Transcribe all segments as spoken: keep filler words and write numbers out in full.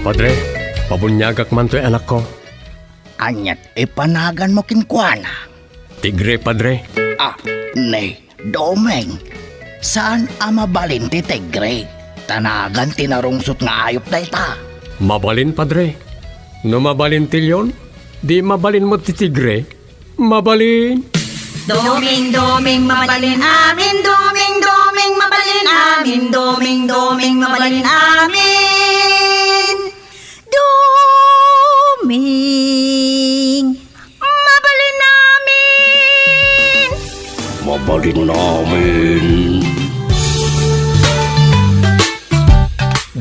Padre, pabuniagak man toy anakko. Aniat ipanaganmo kenkuana? Tigre, Padre. Ah, ni, Doming, saan a mabalin ti tigre? Ta nagan ti narungsot nga ayup dayta. Mabalin, Padre. No mabalin ti leon, di mabalin met ti tigre. Mabalin. Doming, Doming, mabalin amin. Doming, Doming, mabalin amin. Doming, Doming, mabalin amin. Doming, mabalin amin. Mabalin amin.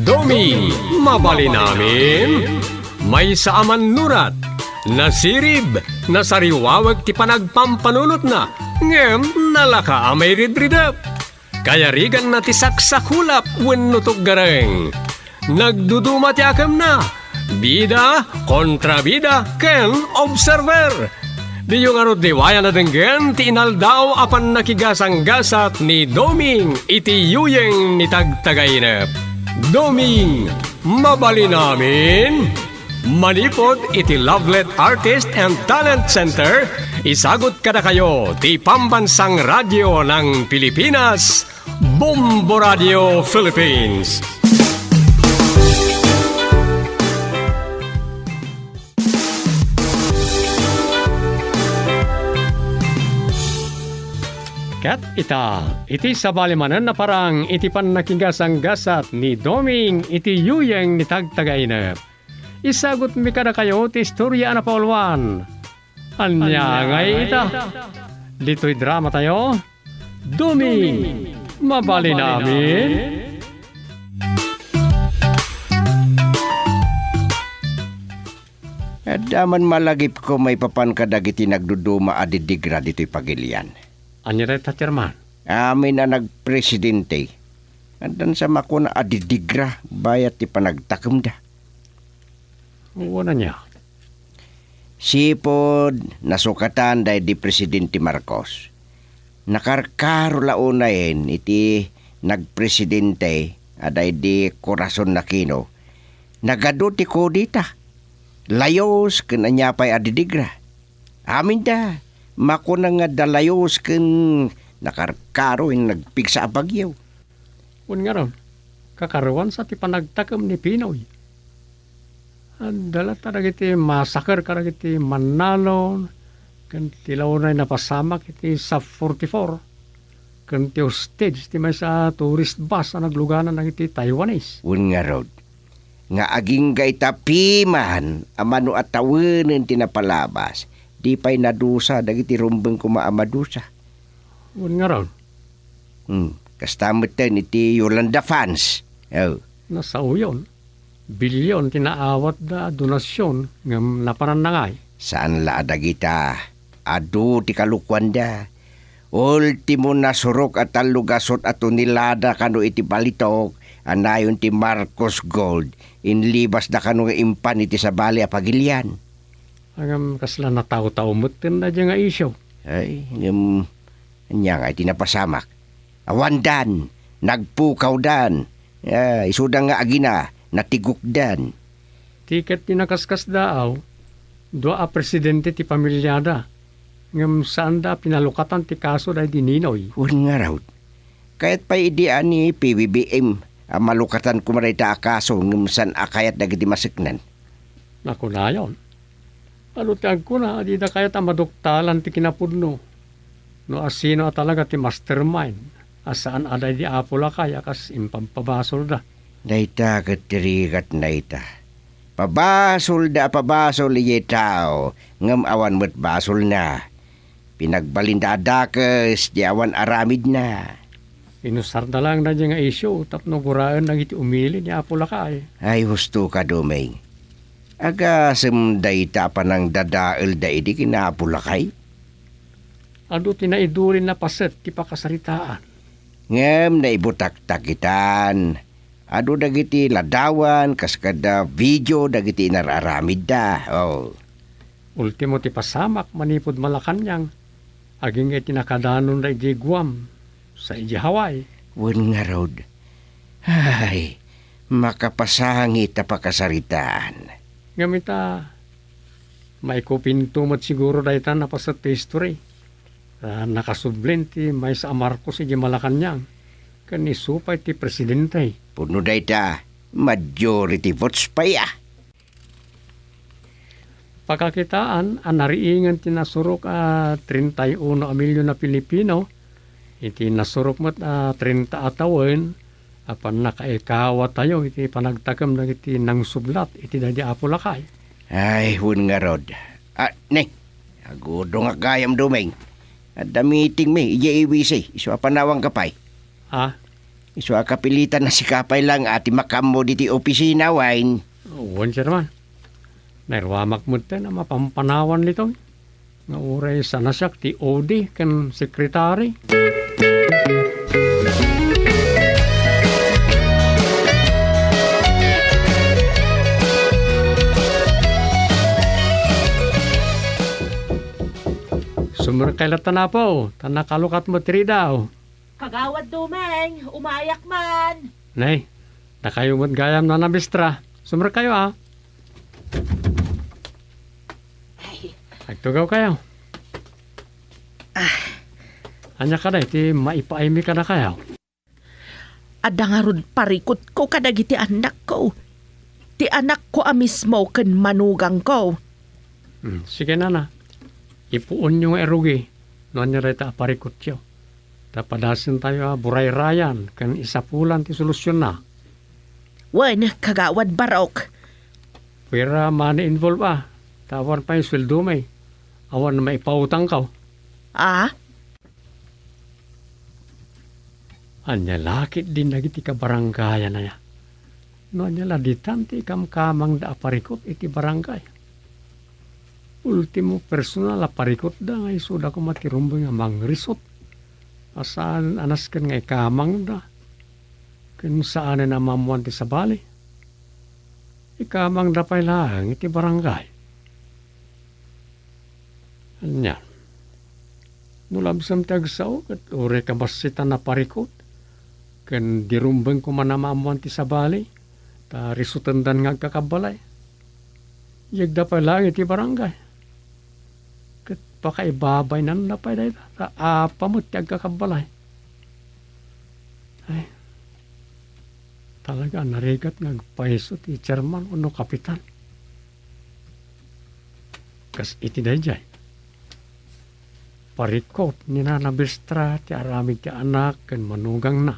Doming, mabalin amin. Maysa a mannurat, nasirib, nasariwawek ti panagpampanunotna, ngem nalaka a mairidridep. Kayariganna ti saksakulap wenno tuggareng. Nagduduma ti akemna, bida, kontrabida, ken observer. Diyo ngarud liwayan a denggen ti inaldaw a pannakigasanggasat ni Doming iti yuyeng ni Tagtagainep. Doming, mabalin amin? Manipud iti Lovelet Artist and Talent Center, isagut kadakayo ti Pambansang Radyo ng Pilipinas, Bombo Radio Philippines. Ket ita, iti sabali manen a parang iti pannakigasanggasat ni Doming iti yuyeng ni Tagtagainep. Isagutmi kadakayo ti istoria a napauluan. Ania ngay ita? Ditoy dramatayo, Doming, mabalin amin? Adda man malagipko maipapan kadagiti nagduduma a didigra ditoy pagilian. Ania dayta, Chairman? Amin a nagpresidente, addan sa makuna a didigra bayat ti panagtakemda. Wen ania? Sipud nasukatan daydi Presidente Marcos, nakarkaro la unayen iti nagpresidente a daydi Corazon Aquino. Nagadu ti kudeta, layus ken ania pay a didigra. Aminda, makuna nga adda layus ken nakarkaro iti nagpigsa a bagyo. Wen ngarud, kakaruan sa ti panagtakem ni Pinoy. Adda latta dagiti massacre kadagiti Manalo, ken ti la unay napasamak iti Sub forty-four, ken ti hostage ti maysa a tourist bus a nagluganan dagiti Taiwanese. Wen ngarud, nga agingga ita piman a mano a tawenen ti napalabas, di pay nadusa dagiti rumbeng koma a madusa. Wen ngarud. Hmm, kasta metten iti Yolanda Funds. Oh. Nasaoyon. Bilyon ti naawatda a donasion ngem napananna ngay. Saan la a dagita. Adu ti kalokuanda. Ultimo nasurok a tallo gasut a tonelada kano iti balitok a nayon ti Marcos Gold, inlibasda kano nga impan iti sabali a pagilian. Ngem kasla natawtaw metten daydiay nga isyu. Ay, ngem ania nga iti napasamak? Awandan, nagpukawdan. Ah, isuda nga agina, natigukdan. Ti ket ti nakaskasdaaw, dua a presidente ti familiada, ngem saanda a pinalukatan ti kaso daydi Ninoy. Wen ngarud, kayat pay idi a ni P B B M a malukatan koma dayta a kaso ngem saan a kayat dagiti maseknan. Nakunayon, adu ti agkuna a dida kayat a maduktalan ti kinapudno no asino a talaga ti mastermind a saan a daydi Apo Lakay a kas impabpabasolda. Dayta ket ti rigatna ita. Pabasolda a pabasol idiay tao ngem awan met basolna. Pinagbalinda a dakes ti awan aramidna. Inusarda laeng daydiay nga isyu tapno guraen dagiti umili ni Apo Lakay. Ay, hustoka, Doming. Agasem dayta a panangdadaelda idi ken Apo Lakay? Adu ti naidulin a paset ti pakasaritaan. Ngem naibutaktakitan. Adu dagiti ladawan kas kada video dagiti inar-aramidda. Oh. Ultimo ti pasamak manipud Malacañang, agingga iti nakadanonda idiay Guam, sa idiay Hawaii. Wen ngarud. Ay, Makapasangi ta pakasaritaan. Ngem ita, maikupinto met siguro dayta napaset ti history. Ta nakasubli ti maysa a Marcos idiay Malacañang, ken isu pay ti presidente. Pudno dayta, majority votes pay a. Pakakitaan a nariingen ti nasurok a treinta y uno a milyon a Pilipino iti nasurok met a treinta a tawen a pannakaikawatayo iti panagtakem dagiti nangsublat iti daydi a pulakay. Ay, wen ngarud. Ah, ne, agudongak gayam, Doming. Adda meetingmi idiay A B C, isu a panawangka pay. Ah? Isu a kapilitan a sika pay laeng a ti makaammo ditoy opisina, wen? Wen, Chairman. Nairuamak metten a mapampanawan ditoy nga uray saan a siak ti O D ken secretary. Sumrekay latta, Apo, ta nakalukat met ti ridaw. Kagawad Doming, umayak man. Nay, dakayo met gayam, Nana Bistra. Sumrekkayo, a. Ay. Agtugawkayo. Ah. Ania kadi ti maipaaymi kadakayo? Adda ngarud parikutko kadagiti annakko. Ti anakko a mismo ken manugangko. Hmm, sige, Nana. Ipuonyo nga irugi no ania dayta a parikutyo. Ta padasentayo a burayrayan ken isapulan ti solusionna. Wen, Kagawad Barok. Puera money involved a. Ta awan pay sueldomi. Awan maipautangko. Ah? Ania la ketdin dagiti kabarangayan aya? No ania la ditan ti ikamkamangda a parikut iti barangay? Ultimo, personal a parikutda nga isuda koma ti rumbeng a mangrisot. A saan a nasken nga ikamangda. Ken saanen a maammoan ti sabali. Ikamangda pay laeng iti barangay. Ania? No labsam ti agsao, ket uray kabassitan a parikut, ken di rumbeng koma a maammoan ti sabali, ta risutendan nga agkakabbalay. Yegda pay laeng iti barangay. Ket pakaibabaynanda pay dayta, ta apa met ti agkakabbalay. Ay, talaga, narigat nga agpayso ti chairman wenno kapitan. Kas iti daydiay, parikut ni Nana Bistra ti aramid ti anak ken manugangna.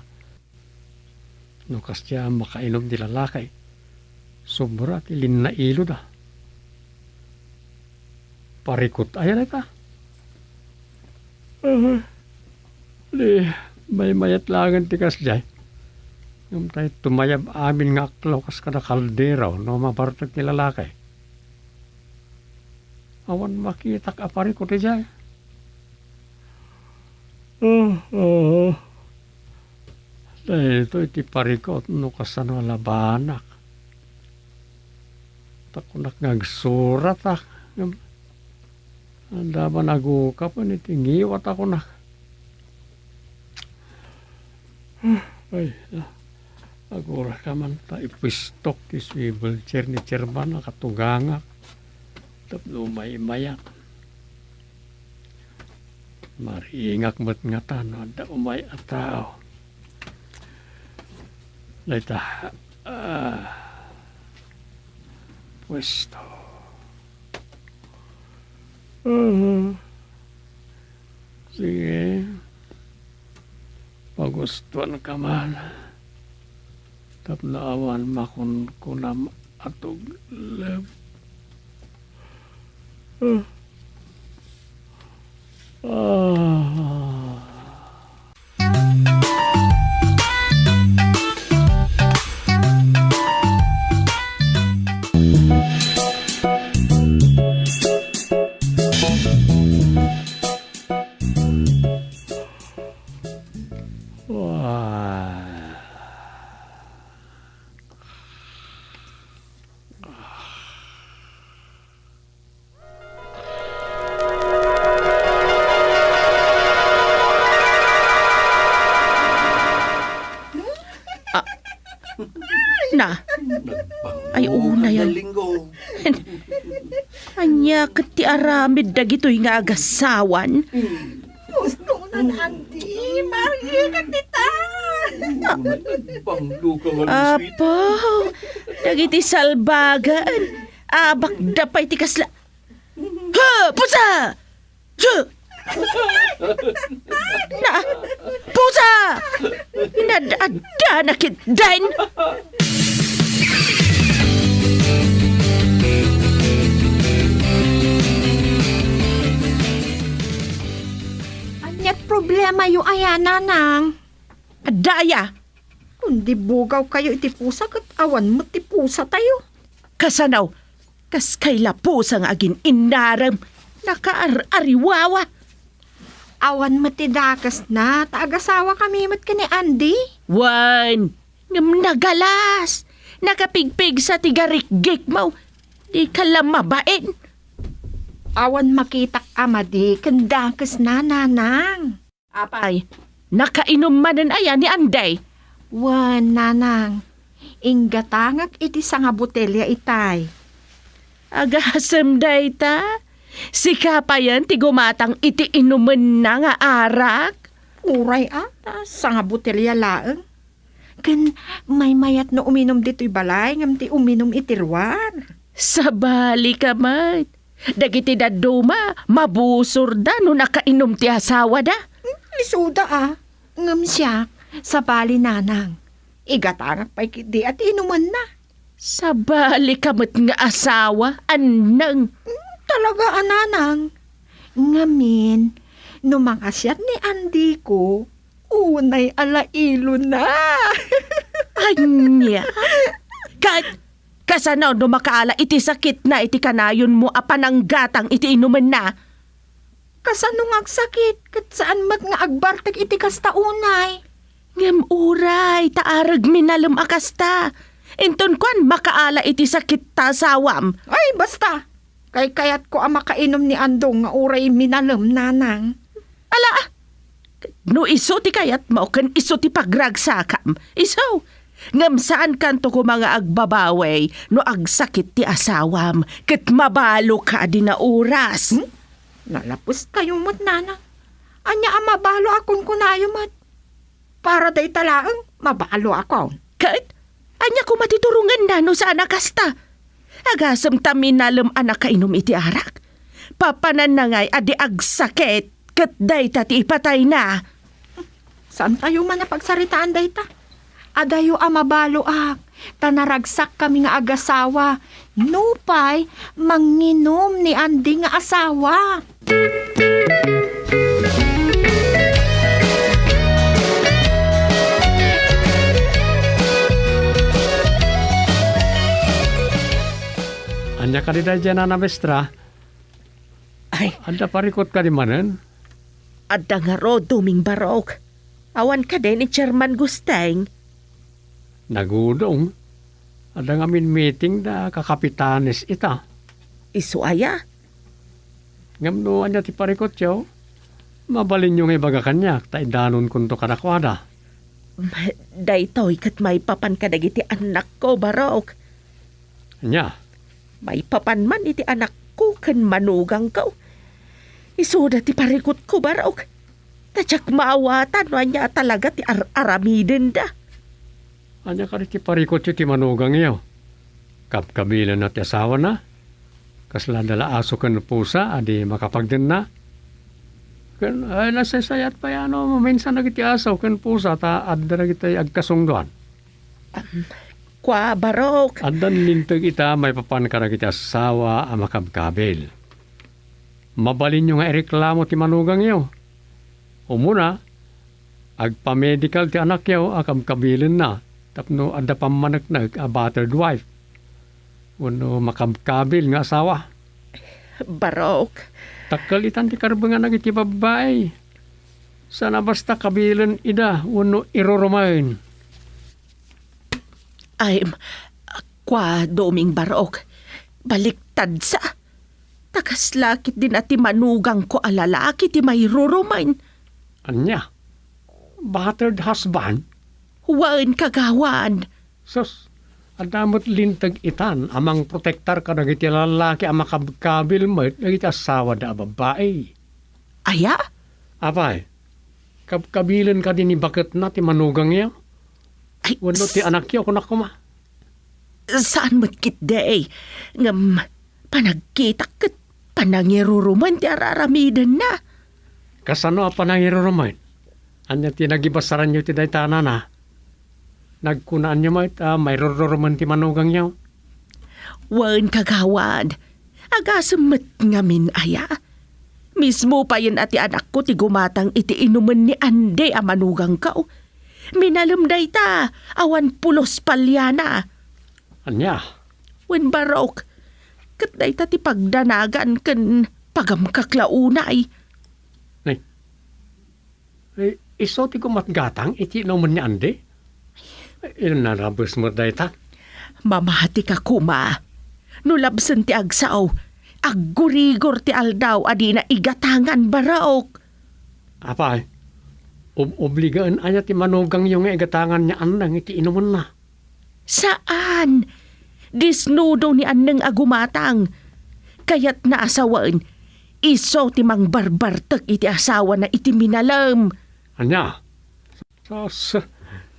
No kasdiay a makainum ti lalaki, sobra ti linnailoda. Parikut aya dayta? Aha. Di, maymayat laengen ti kasdiay. Ngem tay tumayab amin nga aklaw kas kada kaldero no mabartek ti lalaki. Awan makitak a parikut idiay. Ah, ah. Daytoy ti parikut no kasano a labanak. Ta kunak nga agsuratak. Adda man agukapen iti ngiwat a kunak. Ay, ah, aguraka man ta ipwistok ti swivel chair ni chairman a katugangak tapno maymayat. Maringak met ngata no adda umay a tao. Dayta, ah, pwesto. Ah, sige. Pagustuanka man. Tapno awan makunkunam a tugleb. Ah. Ah. Wah. Na. Ay, unay, ay. Linggo. Ania ket ti aramid dagitoy nga agasawan? Pusnonan, Andy. Maria ka dita. Banglo ka nga, Luis. Apo, dagiti salbagan. Abakda pay ti kasla. Ha! Pusa! Su! Na! Pusa! Inad-adda na ketdin! Aniat problemayo aya, Nanang? Adda aya? Kundi bugaw kayo iti pusa ket awan met ti pusa tayo. Kasano? Kas kay la pusa nga agin-innarem, nakaar-ariwawa. Awan met ti dakesna, ta agasawa kami met ken ni Andy. Wen, ngem nagalas, nakapigpigsa ti garikgikmo, di ka la mabain. Awan makitak a madi ken dakesna, Nanang. Apay, nakainom manen aya ni Andy? Wen, Nanang. Inggatangak iti sangabotelia itay. Agasem dayta? Sika payen ti gumatang iti inumenna nga arak? Uray a, ta sangabotelia laeng. Ken maymayat no uminum ditoy balay ngem ti uminum iti ruar. Sabali ka met. Dagiti dadduma, mabusorda no nakainom ti asawada. Hmm, isuda a. Ngem siak, sabali, Nanang. Igatangak pay ketdi a ti inumenna. Sabali ka met nga asawa, Annang. Hmm, talaga a, Nanang. Ngamin, no mangasiat ni Andiko, unay a lailona. Ania? Ket kasano no makaala iti sakitna iti kanayonmo a pananggatang iti inumenna? Kasano nga agsakit ket saan met nga agbartek iti kasta unay? Ngem uray ta areg minalem a kasta. Inton kuan, makaala iti sakit ta asawam. Ay, basta! Kaykayatko a makainom ni Andong nga uray minalem, Nanang. Ala, no isu ti kayatmo ken isu ti pagragsakam, isu. Ngem saankanto koma nga agbabawi no agsakit ti asawam ket mabalo ka a di nauras. Hmm? Nalapus kayo met, Nanang. Ania a mabalo a kunkunayo met? Para dayta laeng, mabalo a kuan. Ket ania koma ti turongenna no saan a kasta? Agasem ta minalem a nakainom iti arak. Papananna ngay a di agsakit ket dayta ti ipatayna. Saantayo man a pagsaritaan dayta. Adayo a mabaloak, ta naragsakkami nga agasawa. Nupay manginom ni Andy nga asawa. Ania kadi daydiay, Nana Mestra? Ay. Adda parikut kadi manen? Adda ngarud, Doming Barok. Awan kadi ni Chairman Gusteng? Nagudong. Adda ngamin meeting da kakapitanes ita. Isu aya? Ngem no ania ti parikutyo, mabalinyo nga ibaga kaniak ta idanonkonto kadakuada. Daytoy ket maipapan kadagiti annakko, Barok. Ania? Maipapan man iti anakko ken manugangko. Isuda ti parikutko, Barok. Ta diak maawatan no ania talaga ti ar-aramidenda. Ania kadi ti parikutyo ti manugangyo? Kabkabilenna ti asawana? Kasla adda la aso ken pusa a di makapagdenna? Ken, ay, nasaysayat pay a no maminsan dagiti aso ken pusa ta adda dagiti agkasungdoan. Am, kua, Barok. Addan linteg ita maipapan kadagiti asawa a makabkabil. Mabalinyo nga ireklamo ti manugangyo. Umuna, agpamedikal ti anakyo a kabkabilenna tapno adda pammaneknek a battered wife wenno makabkabil nga asawa. Barok. Dakkel itan ti karbengan dagiti babbai. Saan a basta kabilen ida wenno irurumaen. Ay, kua, Doming Barok, baliktadsa. Ta kasla ketdin a ti manugangko a lalaki ti mairurumaen. Ania? Battered husband? Wen, kagawan. Sus, Adda met linteg itan a mangprotektar kadagiti lallaki a makabkabil met dagiti asawada a babbai. Aya? Apay, kabkabilen kadi ni baketna ti manugangyo? Ay, wenno ti s- anakyo, kunak koma? Saan met ketdi, ngem panagkitak ket panangirurumen ti ar-aramidenna. Kasano a panangirurumen? Ania ti nagibasaranyo ti dayta, nana? Nagkunaanyo met a mairururumen ti manugangyo? Wen, kagawad. Agasem met ngamin aya. Mismo payen a ti anakko ti gumatang iti inumen ni Andy a manugangko. Minalem dayta, awan pulos paliana. Ania? Wen, barok. Ket dayta ti pagdanagan ken pagamkak la unay. Nay, eh, isu ti gumatgatang iti inumen ni Andy? Eh, narabes met dayta. Mamatika koma. No labsen ti agsao, aggurigor ti aldaw a dina igatangan, barok. Apay, ob-, obligaen aya ti manugangyo nga igatangan ni Anneng iti inumenna? Saan! Disnudo ni Anneng a gumatang. Kayatna a sawen, isu ti mangbarbartek iti asawana iti minalem. Ania? Sus,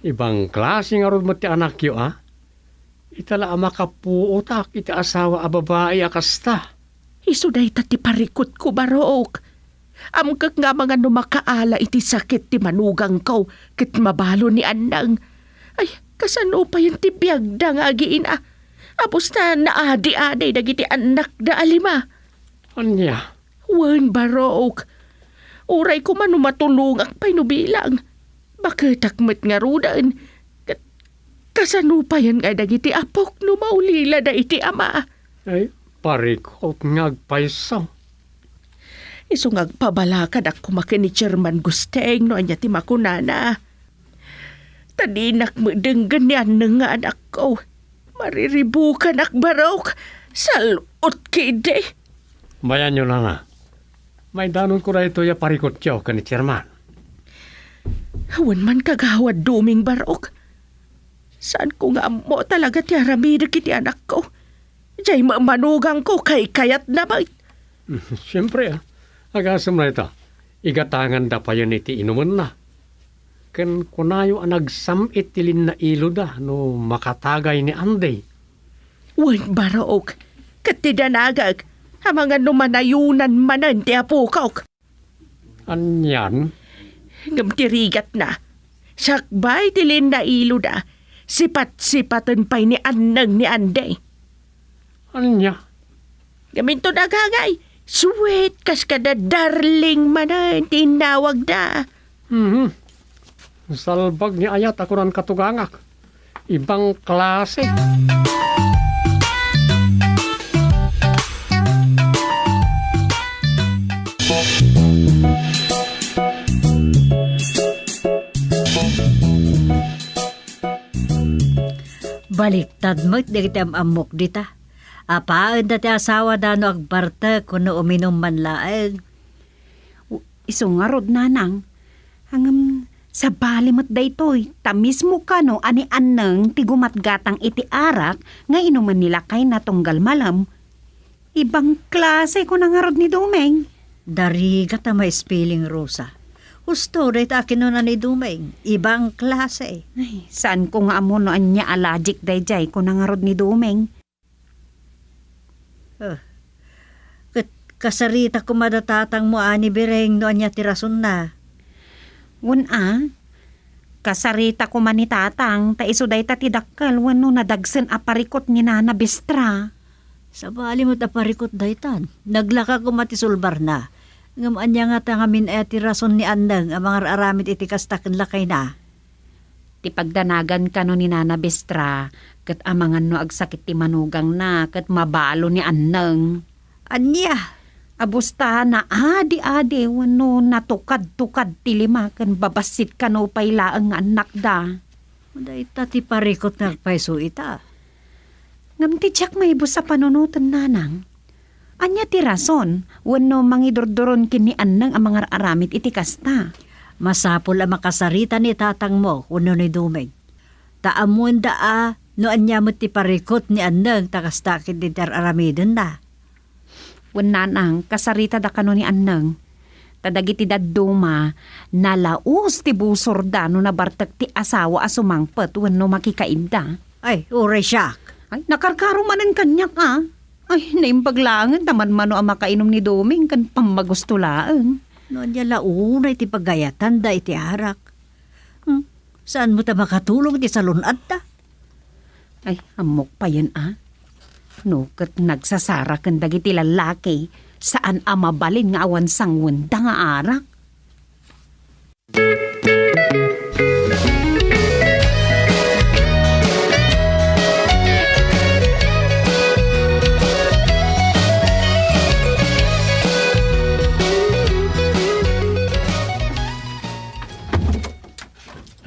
ibang klase ngarud met ti anakyo, a? Ita la a makapuotak iti asawa a babai a kasta. Isu dayta ti parikutko, barok. Amkek nga amangan no makaala iti sakit ti manugangko ket mabalo ni Anneng. Ay, kasano payen ti biagda nga agiina? Apos ta naadi-adi dagiti annakda a lima. Ania? Wen, barok. Uray koma no matulongak pay no bilang. Baketak met ngaruden. Ket kasano payen nga dagiti apok no maulilada iti ama? Ay, parikut nga agpayso. Isu nga agpabalakadak koma ken ni Chairman Gusteng no ania ti makunana. Ta dinak met denggen ni Anneng nga anakko. Mariribukanak, barok. Sal-ot ketdi. Bayanyo, nana. Maidanonko daytoy a parikutyo ken ni Chairman. Wen man, kagawad Duming, barok. Saanko nga ammo talaga ti aramidek iti anakko. Diay ma-, manugangko, kaykayatna met. Siempre, a. Agasem dayta, igatanganda payen iti inumenna. Ken kunayo a nagsam-it ti linnailoda no makatagay ni Andy. Wen, barok, ket ti danagek, amangan no manayonan manen ti apokok. Anian? Ngem ti rigatna, sakbay ti linnailoda, sipat-sipaten pay ni Anneng ni Andy. Ania? Ngem inton agangay, sweet kas kada darling manen ti innawagda. Mhm. Salbag ni ayat a kunan katugangak. Ibang klase. Baliktad met dagiti am-ammok dita. Apaenda ti asawada no agbartek wenno uminum man laeng. U-, isu ngarud, nanang. Ngem, sabali met daytoy, ta mismo kano a ni Anneng ti gumatgatang iti arak nga inumen ni lakayna tunggal malem. Ibang klase, kuna ngarud ni Dumeng. Darigat a maispiling, Rosa. Husto dayta a kinuna ni Dumeng, ibang klase. Ay, saanko nga ammo no ania a logic daydiay, kuna ngarud ni Dumeng. Ah, ket kasarita koma da tatangmo a ni Bireng no ania ti rasonna. Wen a, kasarita koma ni tatang ta isu dayta ti dakkel wenno nadagsen a parikut ni Nana Bistra. Sabali met a parikut daytan. Naglaka koma ti sulbarna. Ngem ania ngata ngamin a ti rason ni Anneng a mangar-aramid iti kasta ken lakayna? Ti pagdanagan kano ni Nana Bistra, ket amangan no agsakit ti manugangna, ket mabalo ni Anneng. Ania? Abus ta naadi-adi wenno natukad-tukad ti lima ken babassit kano pay laeng nga annakda. Dayta ti parikut nga agpayso ita. Ngem ti diak maibus a panunoten, nanang, ania ti rason wenno mangidurduron ken ni Anneng a mangar-aramid iti kasta? Masapul a makasarita ni tatangmo wenno ni Dumeng. Ta ammoenda a No ania met ti parikut ni Anneng ta kasta ket ti ar-aramidenna. Wen, nanang, kasaritada kano ni Anneng. Ta dagiti dadduma, nalaus ti busorda no nabartek ti asawa a sumangpet wenno makikaidda. Ay, uray siak. Ay, nakarkaro manen kaniak, a. Ay, naimbag laengen ta manmano a makainom ni Doming ken pammagusto laeng. No ania la unay ti pagayatanda iti arak. Hmm, saanmo ta makatulong iti salun-adda? Ay, ammok payen, a. No ket nagsasara ken dagiti lallaki, saan a mabalin nga awan sangwenda nga arak.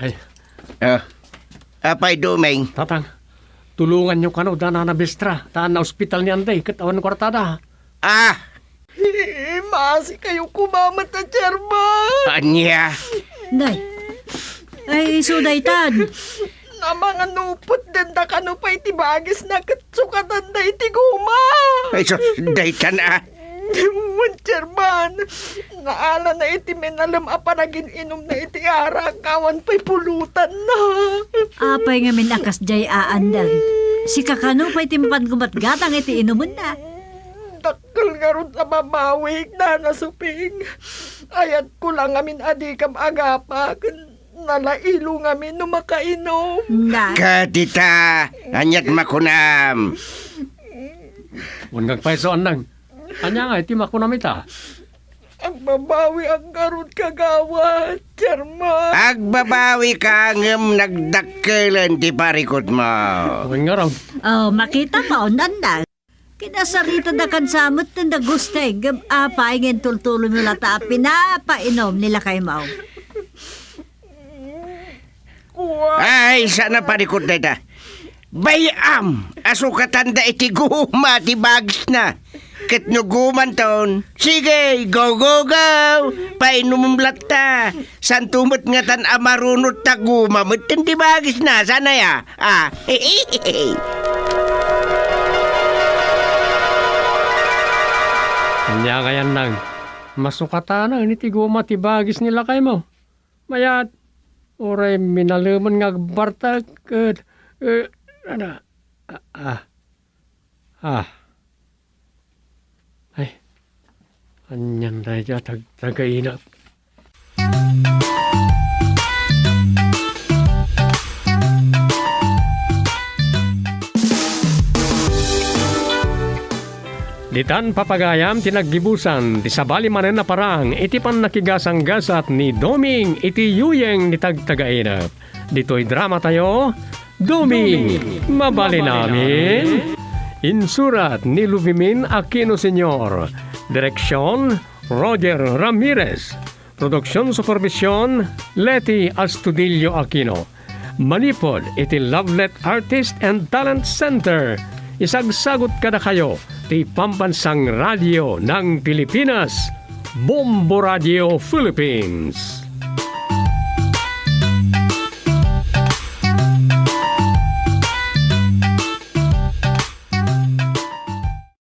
Ay. Ah, apay, Doming? Tatang, tulonganyo kano da Nana Bestra, ta naospital ni Anday ket awan kuartada. Ah! Imasikayo koma met a Chairman. Ania? Nay. Ay, isu daytan. Namangan no upot denda kano pay ti bagisna ket sukatanda iti goma. Ay, sus, daytan, a. Wen, Chairman, naalana iti minalem a panagin-inumna iti arak, awan pay pulutanna. Apay ngamin a kasdiay, a Andang? Sika kano pay ti mapan gumatgatang iti inumenna? Dakkel ngarud a babawik, Nana Suping. Ayatko la ngamin a dikam agapa ken nalailo ngamin no makainum. Na. Kadita, aniat makunam? Wen, ngagpayso, Andang. Ania nga iti makunam ita? Agbabawiak ngarud, Kagawad, Chairman. Agbabawika ngem nagdakkelen ti parikutmo. Wen ngarud. Oh, makitamo, Andang. Kinasaritada kansa met ti nagustay, ngem apay nga intultuloymo latta a pinapainom ni lakaymo? Ay, saan a parikut dayta. Bay-am a sukatanda iti goma ti bagisna. Ket no gomanton, sige, go, go, go! Painumem latta. Santo met ngatan a marunot ta goma met ti bagisna, saan aya? Ah. Ania ngay, Andang? Masukatanen iti goma ti bagis ni lakaymo. Mayat, uray minalemen nga agbartek ket, eh, ada, ah, ah, ah. Ay, anian dayta a tagtagainep? Ditan, papagayam, ti naggibusan ti sabali manen a parang iti pannakigasanggasat ni Doming iti yuyeng ni tagtagainep. Ditoy dramatayo, Doming, Mabalin Amin. Insurat ni Luvimin Aquino Senior. Direksyon, Roger Ramirez. Produksion supervision, Leti Astudillo Aquino. Manipud iti Lovelet Artist and Talent Center, isagsagut kadakayo ti Pambansang Radio ng Pilipinas, Bombo Radio Philippines.